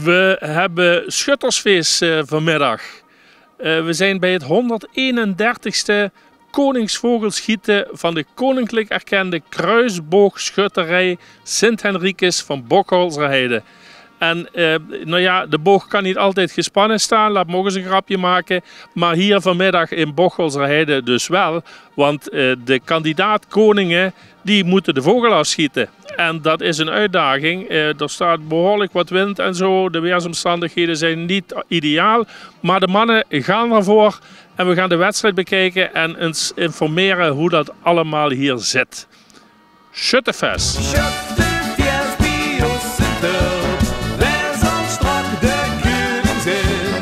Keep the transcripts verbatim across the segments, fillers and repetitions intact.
We hebbe schuttersfees, eh, vanmiddag. Eh, we zijn bij het honderdeenendertigste koningsvogelschieten van de koninklijk erkende kruisboogschutterij Sint Henricus van Bocholzerheide. En, eh, nou ja, de boog kan niet altijd gespannen staan, laat me ook eens een grapje maken. Maar hier vanmiddag in Bocholzerheide dus wel. Want, eh, de kandidaat-koningen, die moeten de vogel afschieten. En dat is een uitdaging. Eh, er staat behoorlijk wat wind en zo. De weersomstandigheden zijn niet ideaal. Maar de mannen gaan ervoor. En we gaan de wedstrijd bekijken en eens informeren hoe dat allemaal hier zit. Sjöttefest. Sjöttefest bie ós in 't dörp. Wae zal straks de keuning zeen?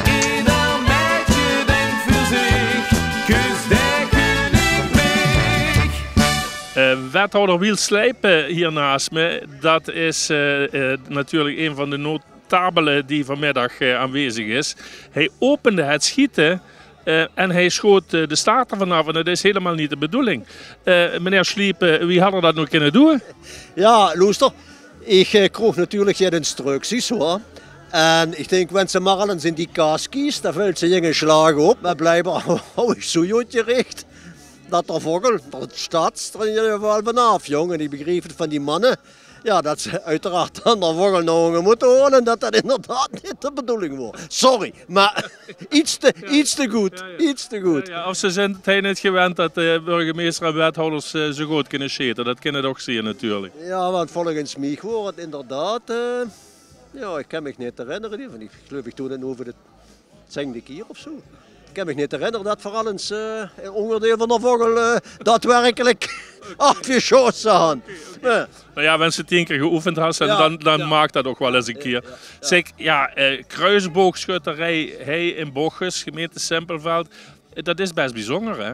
Eder maedje dinkt veur zich: kus de keuning mich? Eh, wethouder Wiel Slijpen hier naast me, dat is, eh, eh, natuurlijk een van de notabelen die vanmiddag, eh, aanwezig is. Hij opende het schieten, eh, en hij schoot, eh, de staart ervan af. En dat is helemaal niet de bedoeling. Eh, meneer Slijpen, wie had er dat nou kunnen doen? Ja, loester. Ich, eh, kroog natuurlik gein instructies, hoor. En ich dink, wens se mer al ins in die kas kies, dan vèlt se jinge sjlaag op. Mer blijkbaar hou ich zo jód gericht dat d'r vogel, d'r stats d'r in jeder geval vanaaf jóng. En ich begreep 't van die manne, ja, dat ze uiteraard dan d'r vogel nao ónger mótte hole en dat dat inderdaad neet de bedoeling waor. Sorry, mer iets te, iets te good. Ja, ja. Iets te good. Ja, ja. Of ze zien 't hie neet gewend dat de burgemeester en wethouders, eh, zo good kinne sjete. Dat kin 't ouch zeen, natuurlik. Ja, want volges mich waor 't inderdaad, eh, ja, ich kin mich neet herinnere. Die van, ich geluif, ich doon 't noe veur de zengde kier of zo. Ich kin mich neet herinnere dat v'r al ins, eh, 'n óngerdeil van d'r vogel, eh, daadwerkelik aafgesjosse hant. Oké, oké. Ja. Nou ja, wens se tien kier geoefend has, en dan, dan maag dat ouch waal ins 'ne kier. Ja, ja. Zeg, ja, eh, kruisboogschutterij hie in Bochjes, gemeente Simpelveld. Eh, dat is bès bezunjer, hè?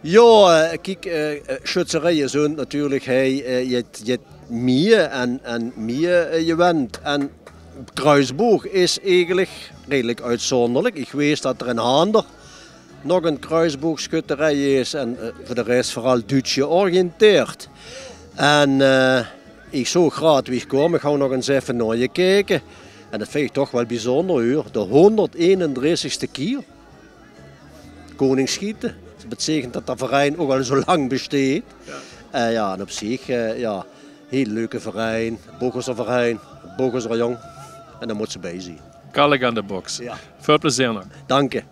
Ja, eh, kiek, eh, eh, sjötserieje zunt natuurlik hie, eh, jet, jet mieë en, en mieë, eh, gewend. En kruisboog is eigelik redelik oetzunderlik. Ich weit dat d'r in Haander nog 'n kruisboogschutterij is en, eh, veur de res veural Duuts georiënteerd. En, eh, ich zoog graad wie ich kaom, ich hou nog ins effe naogekeke. En dat vinj ich toch waal bezunjer, huur. De hónderteenendressigste kier koningsschiete. Dat beteikent dat d'r verein ouch al zo lang besteit. Ja. Eh, ja, en op zich, eh, ja, hiel leuke verein, Bochjesser verein, Bochjesser jóng. En dao mót ze bij zien. Kalk aan de boks. Ja. Väöl plezeer nog. Dank je.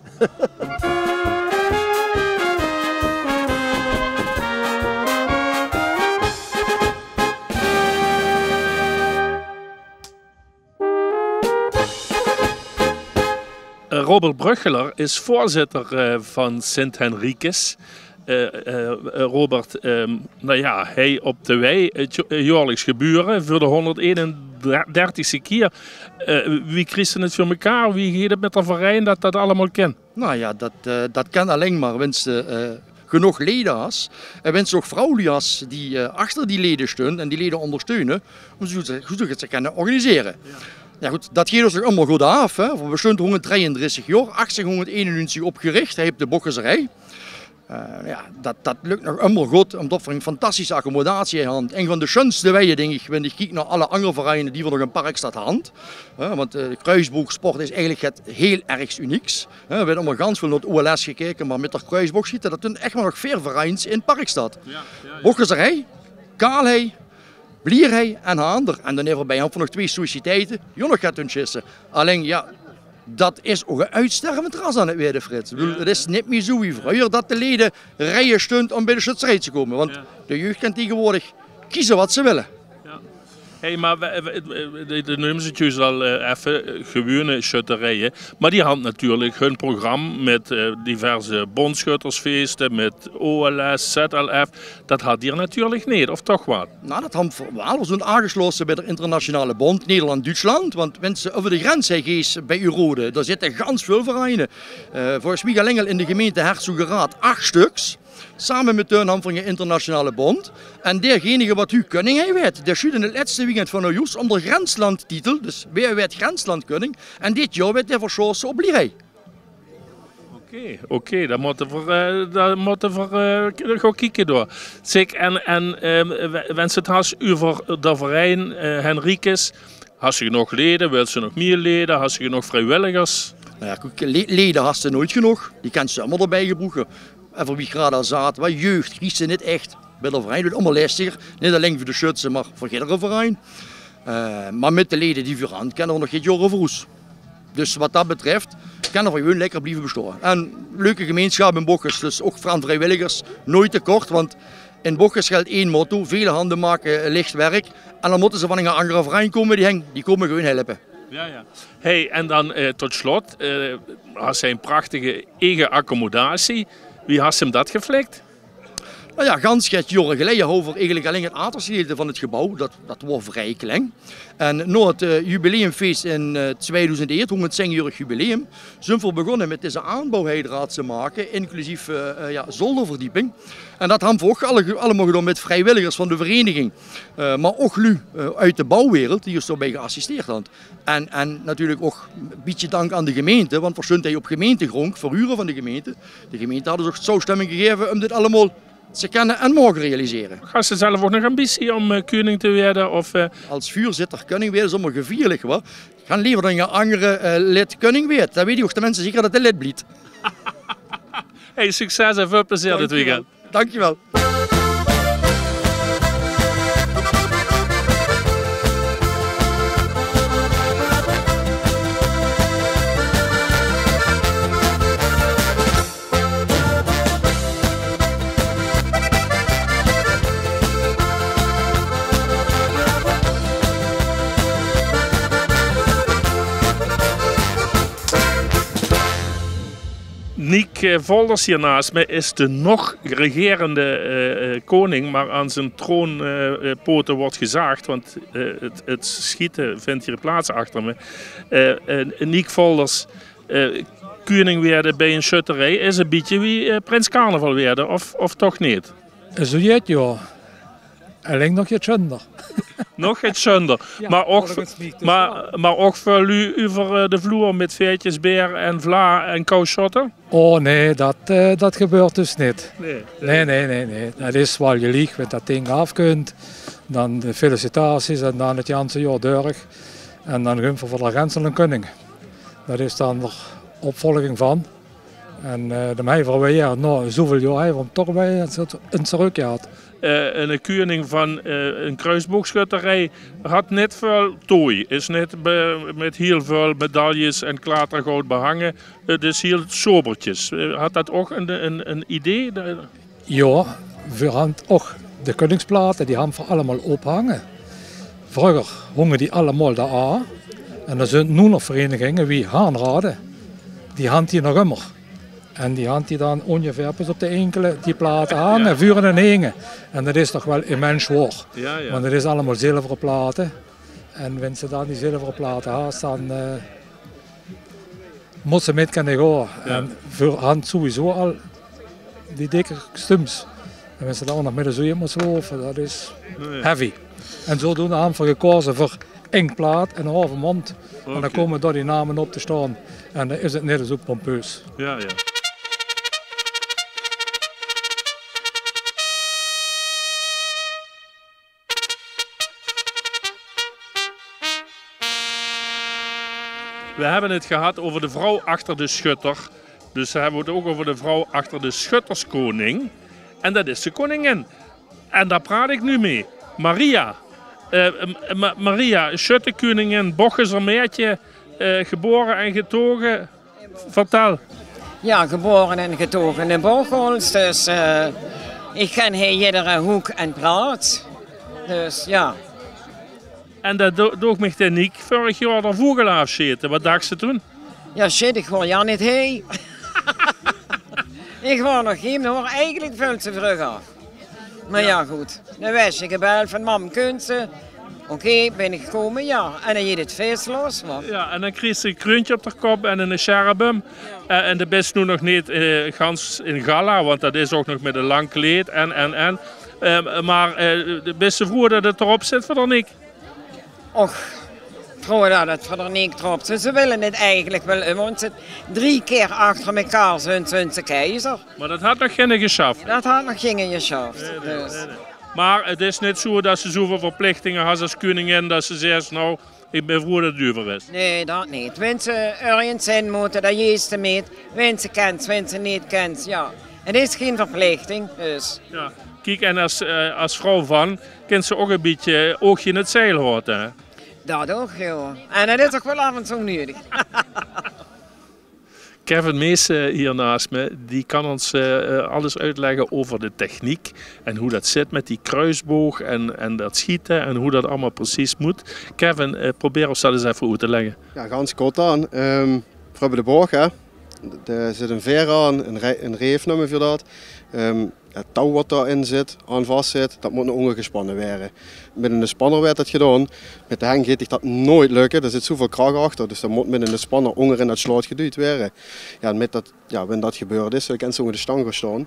Eh, Robert Bruggeler is voorzitter, eh, van Sint Henricus. Eh, eh, eh, Robert, ehm, nou ja, hie op de wei, het jo-, eh, jaorliks gebeure, veur de hónderteenendertigste kier. Eh, wie kriegs se het veur mekaar? Wie geit het mit d'r verein dat dat allemaol kin? Nou ja, dat, eh, dat kin allein mer wens se, eh, genóg leje has. En wens se ouch vrouwluuj has die, eh, achter die leje stunt en die leje óngersteune, óm zo, zo get te kinne organisere. Ja. Ja good, dat geit ós nog ummer good aaf, hè. V'r bestunt hóngerddrieëndressig jaor, achtienhóngerdenenunstig opgerich, hie op de Bochjesserij. Eh, ja, dat, dat lök nog ummer good, ómdat v'r 'n fantastische accommodatie hant. Ein van de sjunste weie, dink ich, wen ich kiek nao alle anger vereine die v'r nog in Parkstad hant. Hè, want, eh, de kruisboogsport is eigelik get hiel ergs unieks. Hè, v'r höbbe ummer gans väöl nao 't O L S gekeke, mer mit d'r kruisboogschiete, dat doon ech mer nog veer vereins in Parkstad. Ja, ja, ja. Bochjesserij, Kaalhei, Blierhei en Haander. En dan hie veurbij hant v'r nog twee sociëteite, die ouch nog get doon sjisse. Allein, ja, dat is ouch 'n oetstervend ras aan 't weëde, Frits. Ich bedoel, 't is neet mieë zo wie vreuger dat de leje in rieje stunt óm bij de sjötserij te kómme. Want de jeug kin taegewoordig keze wat ze wille. Ja. Hey, mer we, we, we, de, de neumde het juus al, eh, effe, eh, gewuuene sjötterieje. Mer die hant natuurlik hun program mit, eh, diverse bóndsjöttersfeeste, mit O L S, Z L F. Dat hat geer natuurlik neet, of toch waal? Nou, dat hant v'r waal. V'r zunt aangesjlosse bij d'r internationale bónd Nederland-Duutsland. Want wens se euver de grens haer geis bij Uurode, dao zitte gans väöl vereine. Eh, volges mich allein al in de gemeente Herzogenrath ach sjtuks. Same mit hun hant v'r 'ne internationale bónd. En deergenige wat noe keuning haer weëd, dae sjuut in 't lètste weekend van augustus óm d'r grenslandtitel, dus wae weëd grenslandkeuning. En dit jaor weëd dae versjosse op Blierhei. Oké, oké, dan mótte v'r, eh, dan mótte v'r, eh, gaon kieke door. Zeg, en, en, ehm, we-, wens se het has euver d'r verein, eh, Henricus, Has se genóg lede? Wils se nog mieë lede? Has se genóg vriewilligers? Nou ja, koek, le-, lede has se noeats genóg. Die kans se ummer d'rbie gebroeke. En veur wie ich grade al zaat, wat jeug kriegs se neet ech bie de verein. Weurt ummer lestiger. Neet allein veur de sjötse, mer veur jidder verein. Eh, mer mit de lede die veur hant, kinne v'r nog jidder jaor euver hoes. Dus wat dat betref, kinne v'r gewoon lekker blieve bestaon. En leuke gemeinsjap in Bochjes, dus ouch van vriewilligers, noeats te kort, want in Bochjes geldj ein motto: vele handen maken licht werk. En dan mótte ze van ein anger verein kómme, die heng, die kómme gewoon helpe. Ja, ja. Hey, en dan, eh, tot slot, eh, has se ein prachtige eige accommodatie. Wie has se 'm dat geflik? Nou ja, gans get jaore geleje houwe v'r eigelik allein 't aterste gedeelte van 't gebouw. Dat, dat waor vrie klein. En nao 't, eh, jubileumfees in, eh, twiedoezend ein, hóngerdtieënjäörig jubileum, zeen v'r begós mit deze aanbouw hie draad te make, inclusief, eh, eh, ja, zolderverdieping. En dat hant v'r ouch alle-, allemaol gedaon mit vriewilligers van de vereniging, eh, mer ouch luuj, eh, oet de bouwwereld die ós daobie geassisteerd hant. En, en natuurlik ouch e bietje dank aan de gemeinte, want v'r stoon hie op gemeintegrónd, verhure van de gemeinte. De gemeinte haet ós ouch toestemming gegaeve óm dit allemaol te kinne en moge realisere. Has se zelf ouch nog ambitie óm, eh, keuning te waere? Of, eh? Als vuurzitter keuning waere is ummer gevieërlik, wa? Ich han leever dat ein anger, eh, lid keuning waert. Dan weite ouch de minse zeker dat dae lid blief. Hey, succes en väöl plezeer dit weekend. Dankjewel. Niek, eh, Volders hie naas mich is de nog regerende, eh, eh, keuning, mer aan zien troon, eh, eh, pote waert gezaag, want, eh, 't, 't sjiete vindj hie plaats achter mich. Eh, eh, Niek Volders, eh, keuning waere bie ein sjötterie is e bietje wie, eh, prins carnaval waere, of, of toch neet? Zoe jet, jao. Allein nog get sjunjer. Nog get sjunjer. Jao, mer ouch, mer, mer ouch väöl luuj euver, eh, de vloer mit veetjes beer en vla en kou sjotte? Oh nee, dat, eh, dat gebäört dus neet. Nee, nee, nee, nee. Dat is waal geliek, wen dat dink aaf kunt, dan de felicitaties en dan 't janse jaor durch. En dan gunt v'r veur de gans ein keuning. Dat is dan de opvolging van. En, eh, de mei veur weer, nao zoeväöl jaor, hae waert toch weer ins, ins trökgehald. Eh, eine keuning van, eh, ein kruusboogsjötterie hat neet väöl tooi, is neet be-, mit hieël väöl medailles en klatergoud behange. 't Is hieël sobertjes. Eh, hat dat ouch ein, ein, ein idee? De- Jao, veer hant ouch de keuningsplate, die hant veer allemaol ophange. Vreuger hónge die allemaol dao aan. En d'r zunt noe nog vereniginge wie Haanrade. Die hant die nog ummer. En die hant die dan óngeveer bis op de inkele die plate hange, veur en inge. En dat is toch waal immens sjoear. Jao, jao. Want dat is allemaol zilvere plate. En wens se dan die zilvere plate has, dan, eh, mós se mit kinne gaon. Jao. En veer hant sowieso al die dikke kostums. En wens se dan ouch nog mit de zoeie mós loupe, dat is heavy. En zodoende hant veer gekaoze veur ing plaat en ein haoven mónd. En dan kómme dao die name op te staon. En dan is 't neet zoe pompeus. Jao, jao. Veer höbbe 't gehad euver de vrouw achter de sjötter. Dus höbbe veer 't ouch euver de vrouw achter de sjötterskeuning. En dat is de keuningin. En dao praot ich noe mit. Maria. Eh, M-, Ma-, Maria, sjöttekeuningin, Bochjeser maedje, eh, gebaore en getaoge. Vertèl. Jao, gebaore en getaoge in Bocholt. Dus, eh, ich kin hie jiddere hook en plaats. Dus jao. En dat do-, doog mich de Niek vörig jaor d'r vogel aafsjete. Wat dachs se toen? Jao, shit, ich waor jao neet hie. Ich waor nog hie, mer waor eigelik väöl te vreug aaf. Mer jao, good. Dan waers se gebeld van: "Mam, kuns se?" Oké, bin ich gekómme, jao. En dan geit 't fees los, wa. Jao, en dan kriegs se e kreuntje op de kop en 'ne sjerp. Eh, en de bis noe nog neet, eh, gans in gala, want dat is ouch nog mit e lang kleed en, en, en. Ehm, mer, eh, bis se vroe dat 't d'rop zit veur de Niek? Och, vroeger dat 't veur de Niek d'rop zit. Ze wille 't eigelik waal ummer, want ze drie kier achter mekaar zunt, zunt ze keizer. Mer dat hat nog geine gesjaft. Dat hat nog geine gesjaft. Nae, nae, dus. Nae, nae. Mer 't is neet zoe det se zoeväöl verplichtinge has es keuningin det se zaes: "Nou, ich bön vroe det 't euver is." Nae, det neet. Wens se örges hin mót, dan jees se mit. Wens se kèns, wens se neet kèns, jao. 't Is gein verplichting, dus. Jao. Kiek, en es, eh, es vrouw van, kèns se ouch e bietje oogje in 't zeil haoje, hè? Det ouch, jao. En det is ouch waal aaf en toe nudig. Kevin Meesen hie naas mich, dae kan ós, eh, eh, alles oetlègke euver de techniek en wie det zit mit die kruusboog en, en det sjiete en wie det allemaol precies mót. Kevin, eh, probeer ós det ins effe oet te lègke. Jao, gans kort dan. Ehm, veer höbbe de boog, hè. Dao zit ein vaer aan, ein re-, ein reef neume veer det. Ehm, 't touw waat dao-in zit, aan vas zit, det mót nao ónger gespanne waere. Mit eine spanner waert det gedaon. Mit de heng geit dich det noeats lökke, dao zit zoeväöl krach achter, dus det mót mit eine spanner ónger in det slaot gedujd waere. Jao, en mit det, jao, wen det gebeurd is, dan kèns se ónger de stang gaon staon.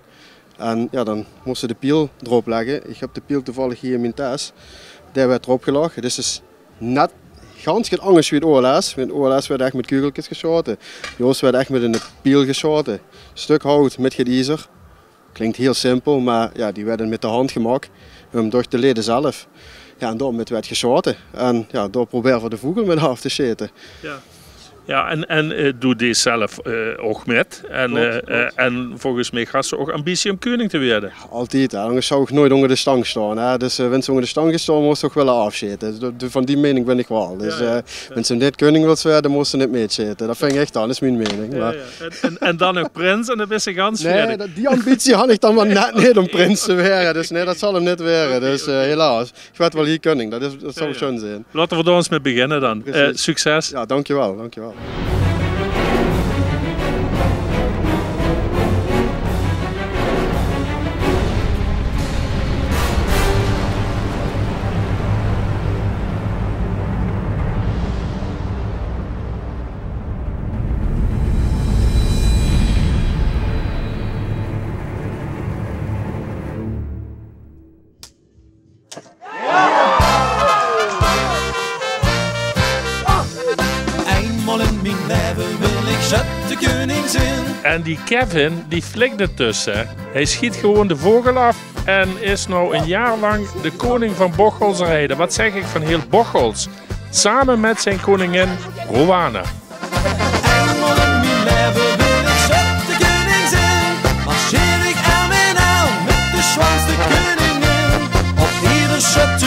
En jao, dan mós se de piel d'rop lègke. Ich höb de piel toevallig hie in mien tas. Dae waert d'rop gelag. 't Is dus net gans get angers wie 't O L S. Wie 't O L S waert ech mit kugelkes gesjaote. Bie ós waert ech mit eine piel gesjaote. Stök hout mit get iezer. Klink hieël simpel, mer jao, die waerde mit de hand gemaak, ehm, door de lede zelf. Jao, en daomit waert gesjaote. En jao, dao probere veer de vogel mit aaf te sjete. Jao. Jao, en, en, eh, doe deis zelf, eh, ouch mit. En, eh, en volges mich has se ouch ambitie óm keuning te waere. Altied, hè. Angers zou ich noeats ónger de stang staon, hè. Dus, eh, wens se ónger de stang geis staon, mós se ouch wille aafsjete. Dus de, van die mening bön ich waal. Dus, eh, wens se neet keuning wils waere, dan mós se neet mitsjete. Det vinj ich dan, is mien mening. Jao, mer jao. En, en, en dan ouch prins en dan bis se gans... Nae, det, die ambitie han ich dan mer net neet óm prins te waere. Dus nae, det zal 'm neet waere. Dus, eh, helaas. Ich waer waal hie keuning, det is, det zou sjoen zeen. Laote veer dao ins mit beginne dan. Precies. Eh, succes. Jao, dankjewel, dankjewel. Einmaol in mien laeve wil ich sjöttekeuning zeen. En die Kevin, die flik 't dus, hè. Hae sjiet gewoon de vogel aaf en is noe ein jaor lank de keuning van Bocholzerheide. Waat zègk ich, van hieël Bocholt. Same mit zien keuningin Rowana. Einmaol in mien laeve wil ich sjöttekeuning zeen. Marsjeer ich erm in erm mit de sjoonste keuningin. Op eder sjötte